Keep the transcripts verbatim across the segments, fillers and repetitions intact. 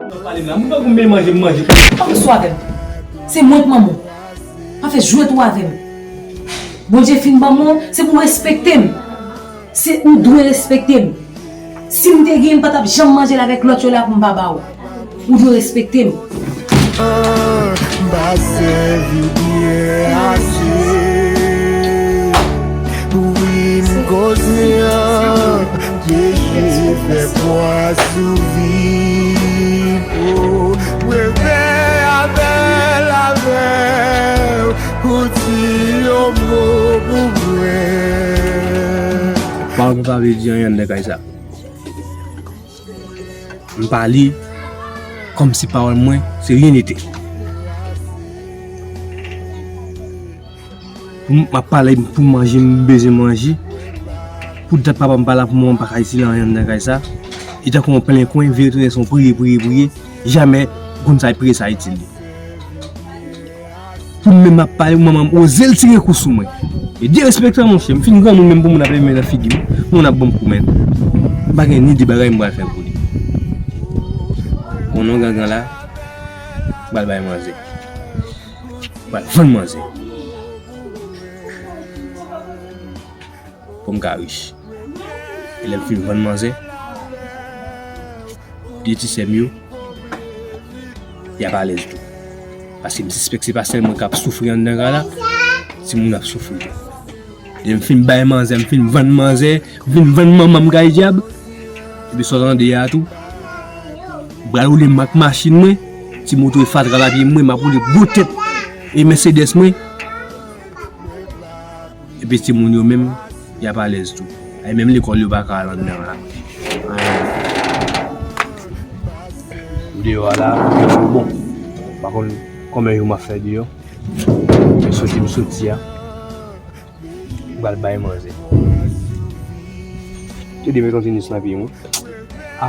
Pale m la, moun pa konn manje, m manje. Pa fè sou avè m. Se mwen k manman w. Pa fè jwèt ou avè m. Bondye fin ban mwen w, se pou w respekte m. Se ou dwe respekte m. Si m te gen, m pa t ap janm manje l avèk lòt yo la pou m pa ba w. Ou dwe respekte m. M pa sèvi byen ase. Wi, m koze an. Peche fè pwa sou vi m. Oh, mwen fè apèl avè w pou di yon mo pou mwen. Pawòl mwen pa vle di anyen anndan kay sa. M pale kòmsi pawòl mwen se ryen nete. M ap pale pou manje, m bezwen manje. Pou dat papa m pa la, pou manman m pa ka itil anyen anndan kay sa. Li tankou yon plen kwen, vire tounen se yon priye, priye, priye. Jamè konn sa priye sa itil li. Pou m menm ap pale, manman m oze l tire kou sou mwen. E derespektan, monchè. M fin granmoun menm pou moun ap leve men nan figi m. Moun ap ban m kou men. M pa gen ni de bagay m pral fè pou li. Konnen yon gangan la, m pral bay manzè. M pral vann manzè. Pou m ka rich. E lè m fin vann manzè, de ti sè m yo, y ap alèz tou. Paske m sispèk se pa sèl mwen k ap soufri anndan kay la, timoun ap soufri tou. Lè m fin bay manzè, m fin vann manzè, m fin vann manman m kay dyab, epi sa w tande a tou, m pral woule m ak machin mwen, ti moto e fatra la pye mwen, m ap woule gwo tèt e Mercedes mwen. Epi timoun yo menm, y ap alèz tou. Ay, menm lekòl yo pa ka al anndan la. Deyò a la, yo bon. Pa konn konbyen jou m ap fè deyò. Men soti m soti a, m pral bay manzè. Te de met yon tenis nan pye mwen. A,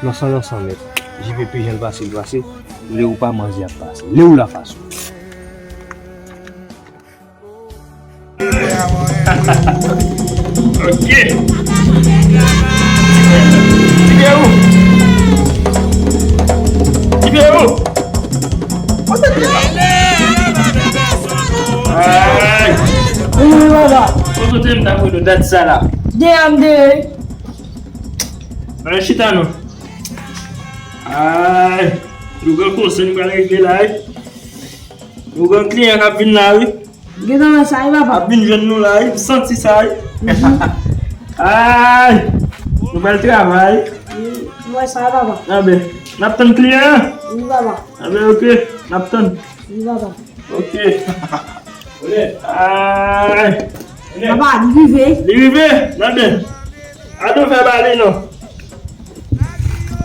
non san non san mèt. J P P jan l pase, l pase. Lè ou pa manzè ap pase. Lè ou la fason. Ok. Tibè ou? Tibè ou? Ay. Wi, baba. Kote m ta pran dat sa la? Deyò a m deye. Ann chita non. Ay. Nou gen konsèy nou pral regle la, wi. Nou gen kliyan k ap vin la, wi. Gentan wè sa, wi, papa. Ap vin jwenn nou la, wi. M santi sa, wi. Mhm. Ay! Nou pral travay. Wi, m wè sa, wi, papa. Anben, n ap tann kliyan an? Wi, papa. Anben, ok. N ap tann. Wi, papa. Ok. Ay! Papa, li rive. Li rive? Anben. Adan fè ba li non.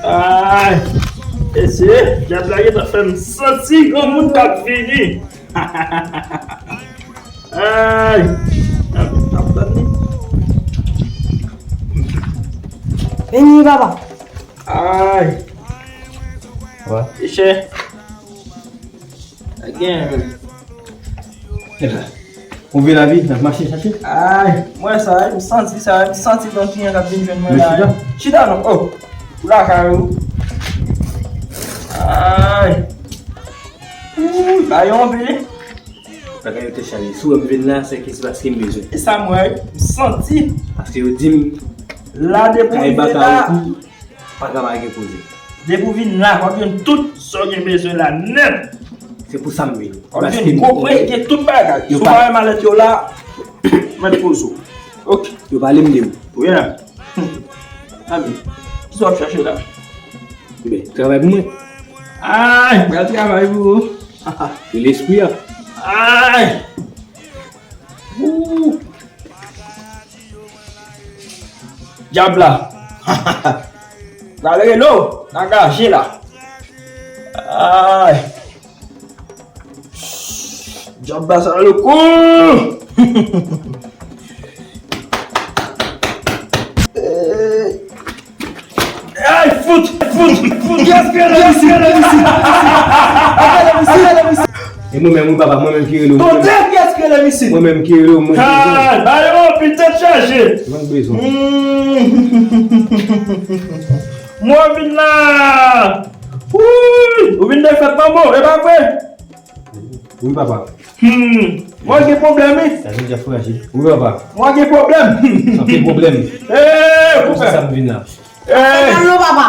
Ay! Mesye, dyab la gentan fè m santi granmoun k ap vini. Ay! N ap tann li. Vini, papa. Ay! Papa. Chè. Gen. Epa. Ou vle lavi, n ap mache chache. Ay, m wè sa, m santi sa, m santi yon kliyan k ap vin jwenn mwen la. Chita. Chita non, oh. Ou lakay ou. Ay. Ooh, ba yo anpil. Bagay yo te chaje. Si w wè m vin la, se ke se paske m bezwen. E sa m wè, m santi. Paske yo di m, la depi w rive la. Pa ka pa gen koze. Depi w vin la, w ap jwenn tout sa w gen bezwen la nèt. Se pou sa m vini. W ap jwenn gwo prè, gen tout bagay. Si w pa wè malèt yo la, mèt poze w. Ok. Yo pale m de ou. Wi a. Ami, kisa w ap chache la? Ebyen, travay pou mwen. Ay, pral travay pou ou. Se lespri a. Ay! Ooh. Dyab la. Pral rele w nan gaje la. Ay. Dyab la sa loko. Ay, fout, fout, fout. Kiyès ki rele isit? Kiyès ki rele isit? E mwen menm, wi, papa, mwen menm ki rele w. Kote kiyès ki rele m isit? Mwen menm ki rele w, mwen ki rele w. Kay, ba yo anpil tèt chaje. Mwen bezwen. Hmm. Mwen vin la. Wouy! Ou vin defèt manman, e pa vre? Wi, papa. Hmm. Mwen gen pwoblèm, wi. Sa vin deja frajil. Wi, papa. Mwen gen pwoblèm. Anpil pwoblèm. Ee, koupe. Sa m vin la. Ee. Fè mal non, papa.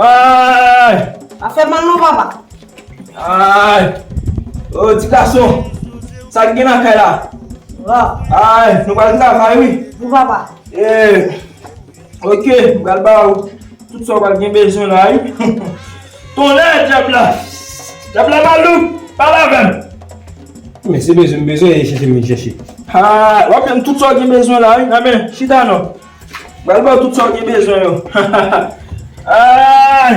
Ay. Pa fè mal non, papa. Ay. O, ti gason. Sa k gen nan kay la? Wa. Ay, nou pral travay, wi. Wi, papa. Ee. Ok, m pral ba ou tout sa w pral gen bezwen la, wi. Tonnè, dyab la! Dyab la malouk, pale avè m! Men se bezwen m bezwen, e chèche m vin chèche. Ha, w ap jwenn tout sa w gen bezwen la, wi. Anben, chita non. M pral ba w tout sa w gen bezwen yo. Ay!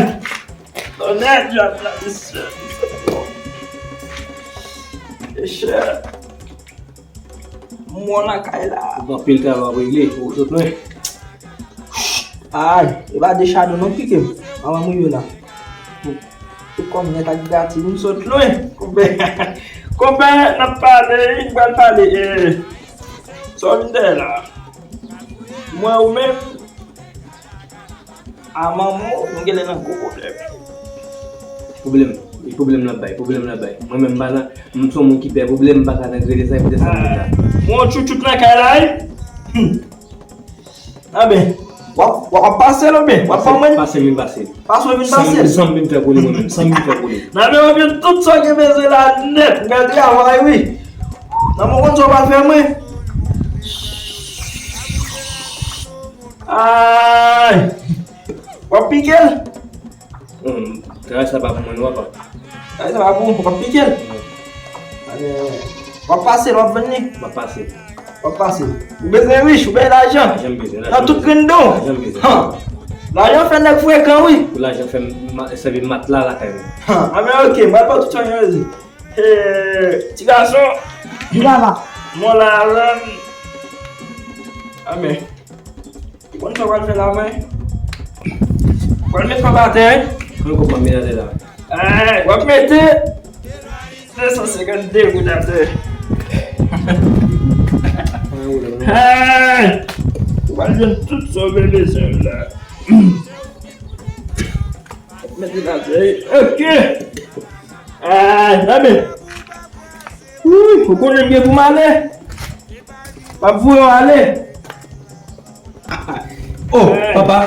Tonnè, dyab la, mesye. Mesye. Mwen lakay la. Ou gen anpil travay w ap regle, ou sot lwen. Ay, e pa de shadow non pike m. Manman m rive la. Tout kòm nèt ak gati, m sot lwen. Konpè, konpè, n ap pale, m pral pale. E, sa w vin dèyè la? Mwen ou menm? A manman w, nou genlè nan gwo pwoblèm. Pwoblèm? E pwoblèm l ap bay, pwoblèm l ap bay. Mwen menm m pa nan, m se yon moun ki pè pwoblèm, m pa ka nan grele sa, e poutèt sa m vin la. Mwen yon tchoutchout nan kay la, wi. Hmm. Anben, w ap, w ap pase l oubyen? W ap ban mwen? Pase m vin pase l. Pase w vin pase l? Sa m vin fè pou li mwen menm, sa m vin fè pou li. Nan men w gen tout sa w gen bezwen la nèt, m pral travay wi. Nan men w konn sa w pral fè mwen. Ay! W ap pike l? Hmm, travay sa pa pou mwen non, papa. Travay sa pa pou ou, w ap pike l? Wi. Anben, w ap pase l, w ap vann li? M ap pase l. W ap pase l. Ou bezwen rich, ou bezwen lajan? Lajan m bezwen, lajan m bezwen. Nan tout grenn dan w. Lajan m bezwen. Han! Lajan fè nèg frekan, wi. Pou lajan fè m ma-, sèvi matla lakay mwen. Han, anben, ok, m pral ba w tout sa w gen bezwen. Ee, ti gason. Wi, papa. Mwen la avè m. Anben. Ou konn sa w pral fè la, mwen? Ou pral met kòb atè, wi. Konbyen kòb m ap met atè la? Ee, w ap mete de san senkannde goud atè. Ee, ou pral jwenn tout sa w bezwen la. Mete l atè. Ok. Ah, anben. Wi, ou konnen m gen pou m ale. M ap voye w ale. Oh, papa.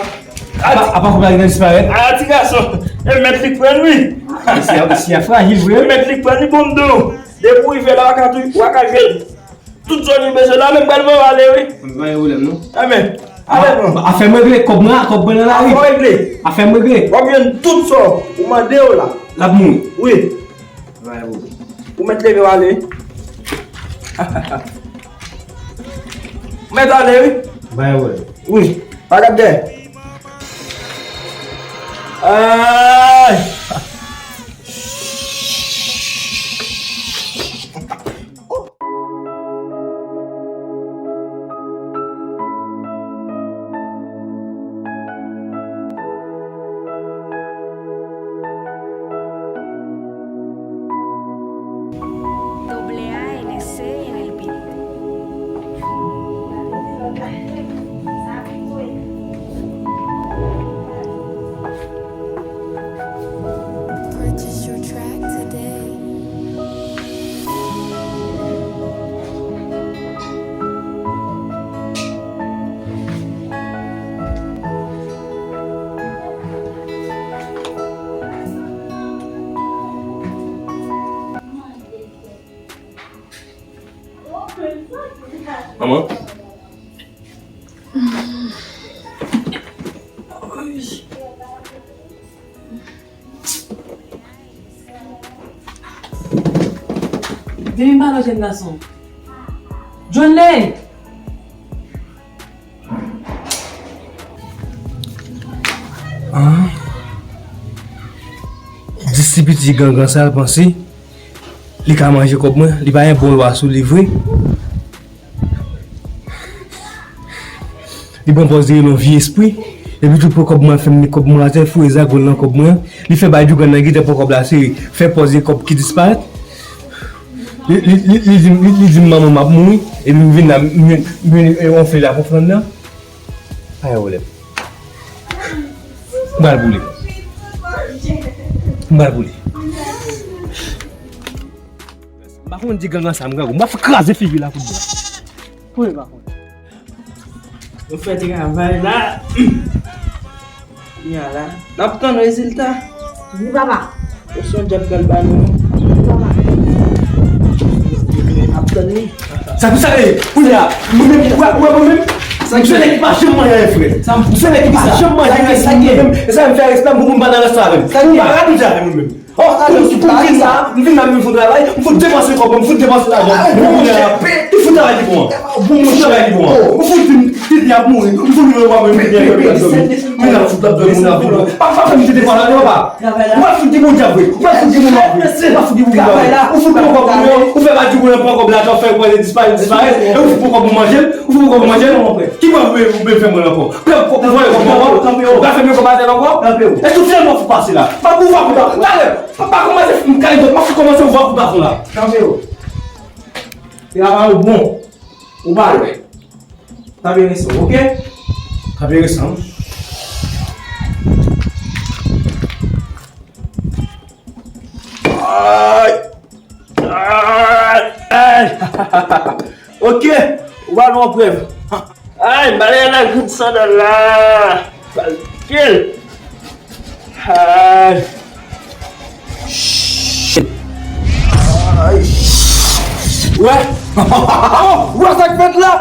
Apa, apa kòb la gentan disparèt? Ah, ti gason. E mèt li k pran l, wi. Mesye a, mesye a frajil vre. E mèt li k pran l, li bon m di w. Depi w rive la, w a ka tou, w a ka jwenn. Tout sa w gen bezwen la, men m pral voye w ale, wi. Pa gen pwoblèm, non. Anben, ale non. Afè m regle, kòb mwen, kòb mwen nan lari. Afè w regle. Afè m regle. W ap jwenn tout sa w mande yo la. L ap mouri. Wi. Pa gen pwoblèm. Ou mèt leve w ale, wi. Ou mèt ale, wi. Pa gen pwoblèm. Wi. Pa gad dèyè. Ay! Doble A N S C en el beat. Purchase your track today. Manman. Vini m pale w, jenn gason. Johnley! Ah. Di ti piti gangan sa l panse li ka manje kòb mwen, li pa gen bon lwa sou li vre. Li pran pòz li rele yon vye espri. Epi tou pran kòb mwen, fè m met kòb mwen atè, foure zago l nan kòb mwen. Li fè bay djougan nan gitè, pran kòb la sere, fè pòz li kòb ki disparèt. Li, li, li, li di m, li, li di m manman m ap mouri. Epi m vin la, m vin, m vin, e, wonfle la, wonfle anndan. Pa gen pwoblèm. M pral boule. M pral pou li. M pa konn di gang ansanm, grangou. M ap kraze figi la kout bwa. Pou li pa konn. Nou fè travay la. Kounya la, n ap tann rezilta. Wi, papa. Ou se yon djab pral ba nou. Wi, papa. N ap tann li. Sa pou sa, e, kounya, mwen menm, ou wè, ou wè mwen menm? M se nèg ki pa janm manje anyen, frè. M se nèg ki pa janm manje anyen, mwen menm. E sa m fè respè m pou moun pa nan restoran avè m. Pou m pa radodye avè mwen menm. Oh, alò, si pou m vin la, m vin la, m vin fè travay, m fout depanse kòb mwen, m fout depanse lajan. Mwen kounye a, ki fout travay ki bon an? Ki fout travay ki bon an? M fout di m, Titi ap mouri, m fout di mwen, mwen, mwen, mwen, mwen, mwen, mwen, fout lòt moun nan vin. Pa, pa fè m jete pale non, papa. Ou pa fout di bon djab vre. Ou pa fout di bon djab vre. Ou pa fout di bon djab vre. Ou fout pran kòb mwen, ou fè pa di mwen pran kòb la, ou fè mwen disparèt, disparèt. E ou fout pran kòb mwen manje, ou fout pran kòb mwen manje. Ki mwen, ou, ou, ou fè mwen ankò? Pè, ou, ou voye kòb mwen ankò? Ou pral fè mwen kòb atè la ankò? Èske ou fè mwen fè pase la? Pa pou va pou ta. Talè, pa, pa kòmanse fè m kay dòt, m ap kòmanse vwa pou ta fè la. Kanpe yo. Travay ou bon. Ou pa lwen. Kanpe resan, oke? Kanpe resan. Ay! Ay! Ay! Oke, ou ba nou yon prèv. Ay, m pral al ak grenn sandal la. Pral kil. Ay. Shit. Ay. Wè. Wè sa k fèt la?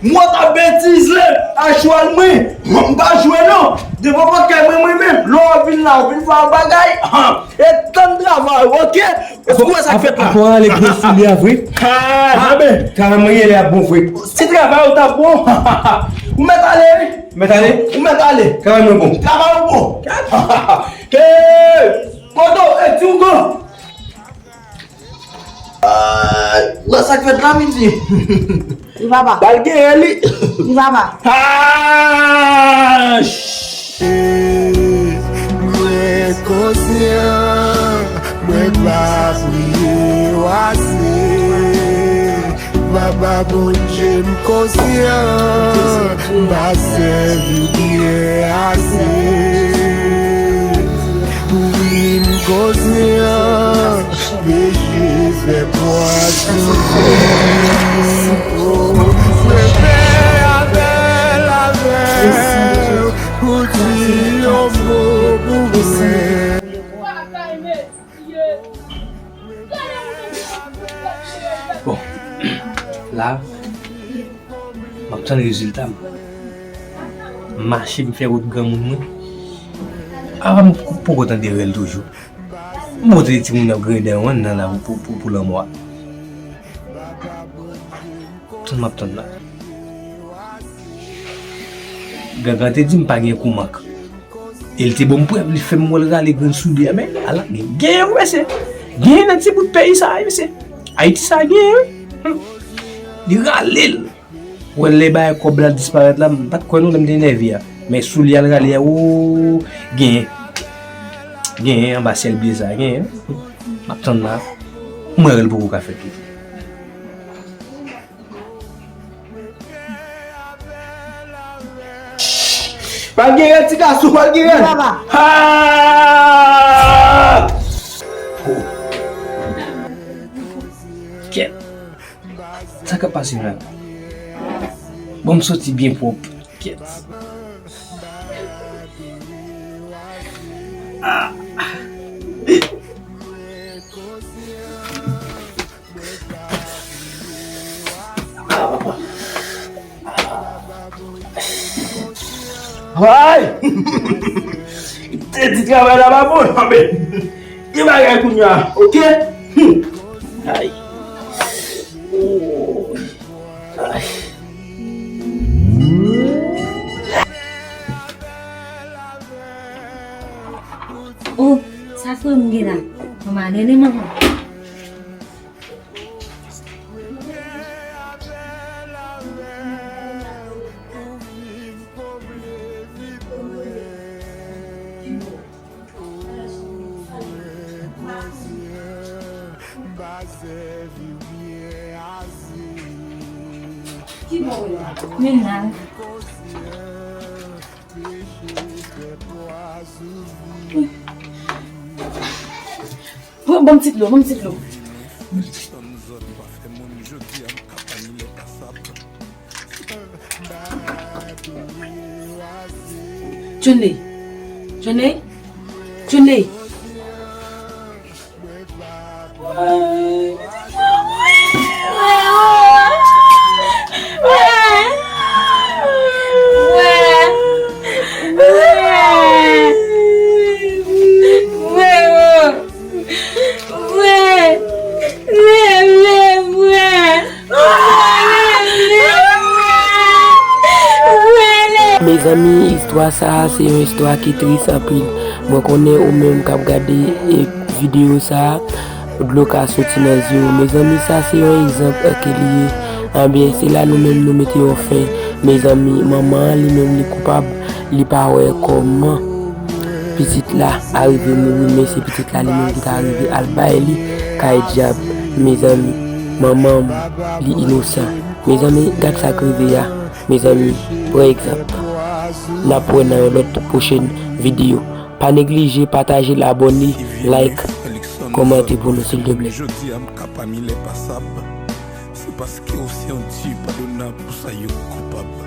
Mwen t ap betize a chwal mwen. M pa jwe non. Devan pòt kay mwen, mwen menm. Lè w vin la, w vin fè yon bagay. E tann travay, oke? Èske w wè sa k fèt la? Apa w rale grenn soulye a vre? Ha, ha, ben, karanm mwen genlè ap bon vre. Si travay ou t ap bon, ou mèt ale, wi. Ou mèt ale? Ou mèt ale. Karanm mwen bon. Travay ou bon. Hey! Kodo, hey, ti Ougo! Ay, wè sa k fèt la, midi. Wi, papa. Bal genyen li. Wi, papa. Ah! Mwen konsyan, mwen pa priye w ase. Papa Bondye, m konsyan, m pa sèvi w byen ase. Wi, m konsyan, peche fè pwa soufri. Oh, mwen pè avè l, avè l, pou di yon mo pou mwen. Bon, la, m ap tann rezilta m. M mache, m fè wout granmoun mwen. Apa m poko tande rèl toujou. M montre timoun nan grendè w nan la pou, pou, pou lanmò a. Tann m ap tann la. Gangan te di m pa gen kou mank. E l te ban m prèv, li fè m wè l rale grenn soulye a, men ala gen, genyen wi mesye. Genyen nan ti bout peyi sa a wi mesye. Ayiti sa a genyen wi. Hmm. Li rale l. Wè lè bagay kòb la disparèt la, m pa t kwè non lè m te nève a. Men soulye a l rale a, o, genyen. Genyen anba syèl ble sa a, genyen. M ap tann la. M wè l poko ka fèt li. Pral gen rèl, ti gason, pral gen rèl. Papa. Ha! Oh. Kèt. Sa k ap pase la? Bon, m soti byen pwòp. Kèt. Ah. Ay! Te di travay la pa bon, men gen bagay kounya, oke? Hmm. Ay. Oh. Ay. Oh, sa frè m gen la? Manman, rele manman. Men la. Pran, ban m ti dlo, ban m ti dlo. Johnny. Johnny. Johnny. Mezanmi, istwa sa a se yon istwa ki tris anpil. Mwen konnen ou menm k ap gade, e, videyo sa a, dlo ka soti nan zye w. Mezanmi, sa se yon egzanp, e, ke li ye. Anben, se la nou menm nou mete yon fen. Mezanmi, manman an li menm li koupab, li pa wè kòman pitit la arive mouri, men se pitit la li menm ki ta arive al bay li kay dyab. Mezanmi, manman m, li inosan. Mezanmi, gad sa k rive a. Mezanmi, pran egzanp. N ap wè nan yon lòt pwochèn videyo. Pa neglije pataje l, abòne, like, kòmante pou nou, silteplè. Jodi a m ka pami lè pasab, se paske w se yon Dye padonab pou sa yo koupab.